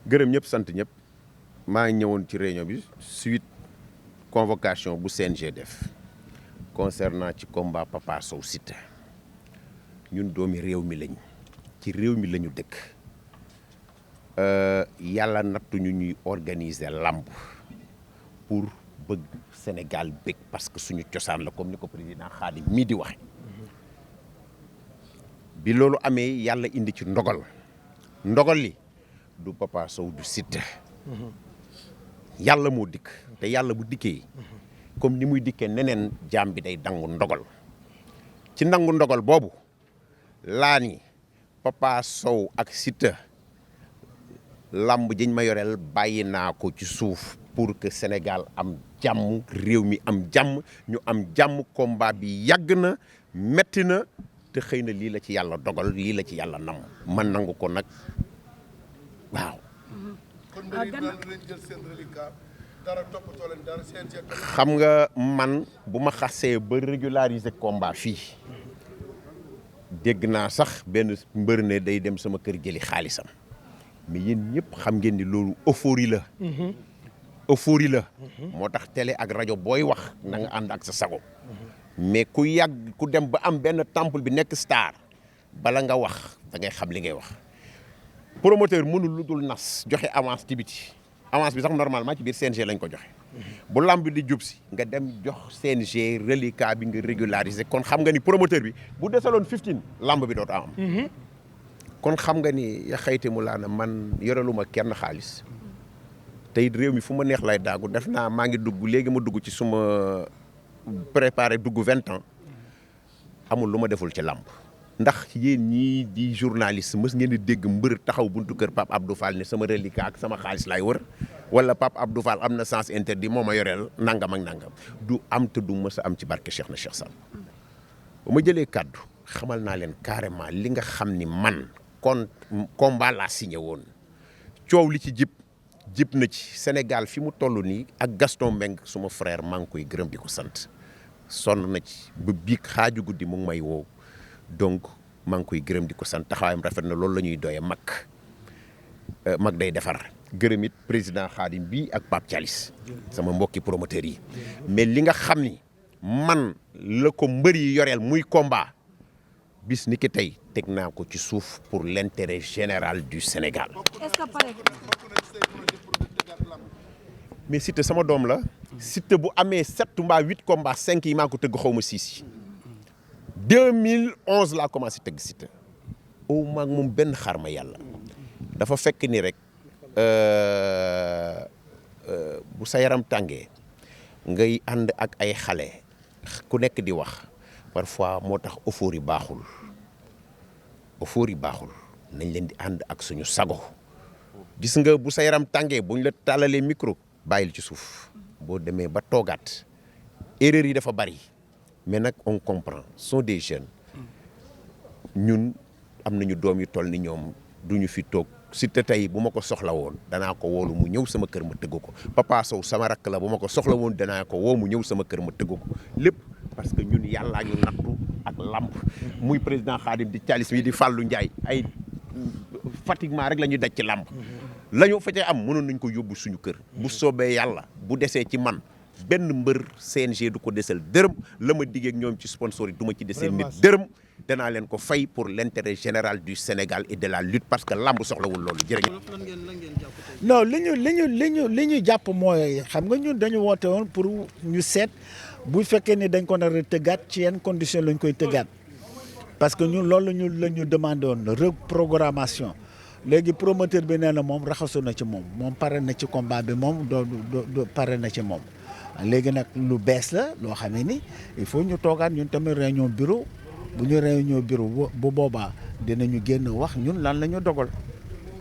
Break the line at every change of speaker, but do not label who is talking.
gërëm ñëpp sant ñëpp maa ngi ñëwoon ci réunion bi suite convocation bu CNG def concernant ci combat Papa Sow Siteu ñun doomi réew mi lañ ci réew mi lañu dëkk yàlla nattuñu ñuy organiser làmb pour bëgg Sénégal bëgg parce que suñu cosaan la comme ni ko président Khadim mii di waxe bi loolu amee yàlla indi ci ndogal li du Papa Sow du Siteu yàlla moo dikk te yàlla bu dikkee comme ni muy dikkee neneen jaam bi day dangu ndogal ci nangu ndogal boobu laa ni Papa Sow ak Siteu lamb jiñ ma yoreel bàyyi naa ko ci suuf pour que Sénégal am jàmm réew mi am jàmm ñu am jàmm combat bi yàgg na metti na te xëy na lii la ci yàlla dogal lii la ci yàlla nam man nangu ko nag waaw.
kon mbir yi daan leen jël seen reliquat dara toppatoo leen dara seen
xam nga man bu ma xasee ba régulariser combat fii dégg naa sax benn mbër ne day dem sama kër jëli xaalisam mais yéen ñëpp xam ngeen ni loolu euphorie la. euphorie la. moo tax télé ak rajo booy wax na nga ànd ak sa sago. mais ku yàgg ku dem ba am benn temple bi nekk star bala nga wax da ngay xam li ngay wax. promoteur mënul lu dul nas joxe avance ci biti avance bi sax normalement ci biir CNG lañ ko joxe. bu lamb di jub si nga dem jox CNG reliquat bi nga régulariser kon xam nga ni promoteur bi bu desaloon 15 lamb bi dootu am. kon xam nga ni ya xayti mu laana man yoreluma kenn xaalis te it réew mi fu ma neex lay daagu def naa maa ngi dugg léegi ma dugg ci suma préparé dugg 20 ans amul lu ma deful ci làmb ndax yéen ñii di journaliste mës ngeen di dégg mbër taxaw buntu kër Pape Abdou Fall ne sama reliquat ak sama xaalis laay wër wala Pape Abdou Fall am na sens interdit moo ma yoreel nangam ak nangam du am te du mës a am ci barke Cheikh na Cheikh Sall ba ma jëlee kàddu xamal naa leen carrément li nga xam ni man kon combat laa signé woon coow li ci jib na ci Sénégal fi mu toll nii ak Gaston Mbengue suma frère maa ngi koy gërëm di ko sant sonn na ci ba biig xaaju guddi mu ngi may woo donc maa ngi koy gërëm di ko sant taxawaayam rafet na loolu la ñuy doyee mag day defar gërëm it président Khadim bi ak Pape Thialis sama mbokki promoteurs yi mais li nga xam ni man la ko mbër yi yoreel muy combat bis ni ki tey teg naa ko ci suuf pour l'intérêt général du Sénégal.
Est-ce que pare
mais Siteu sama doom la. Siteu bu amee 7 mbaa 8 combats 5 yi maa ko tëgg xaw ma 6 yi. 2011 laa commencé tëgg Siteu. au maag moom benn xaar ma yàlla. dafa fekk ni rek bu sa yaram tàngee ngay ànd ak ay xale ku nekk di wax. parfois moo tax euphorie baaxul nañ leen di ànd ak suñu sago gis nga bu sa yaram tàngee buñ la tàllalee micro bàyyil ci suuf boo demee ba toogaat erreur yi dafa bari mais nag on comprend sont des jeunes ñun am nañu doom yu toll ni ñoom duñu fi toog Siteu tey bu ma ko soxla woon danaa ko woolu mu ñëw sama kër ma tëgg ko Papa Sow sama rakk la bu ma ko soxla woon danaa ko woo mu ñëw sama kër ma tëgg ko lépp parce que ñun yàllaa ñu nattu ak lamb muy président Khadim di Thialis mi di Fallou Ndiaye ay fatiguement rek la ñuy daj ci lamb la ñu fa cee am mënoon nañ ko yóbbu suñu kër bu soobee yàlla bu desee ci man benn mbër CNG du ko desal dërëm la ma diggee ak ñoom ci sponsor yi du ma ci desee nit dërëm danaa leen ko fay pour l'intérêt général du Sénégal et de la lutte parce que lamb soxlawul loolu jërëjëf.
non li ñu jàpp mooy xam nga ñun dañu woote woon pour ñu seet bu fekkee ni dañ ko nar a tëggaat ci yenn condition lañ koy tëggaat parce que ñun loolu la ñu demandé woon reprogrammation léegi promoteur bi nee na moom raxasu na ci moom pare na ci combat bi moom doo pare na ci moom léegi nag lu bees la loo xam ne ni il faut ñu toogaat ñun tamit réunion bureau bu ñu réunion bureau bu boobaa dinañu génn wax ñun lan la ñu dogal.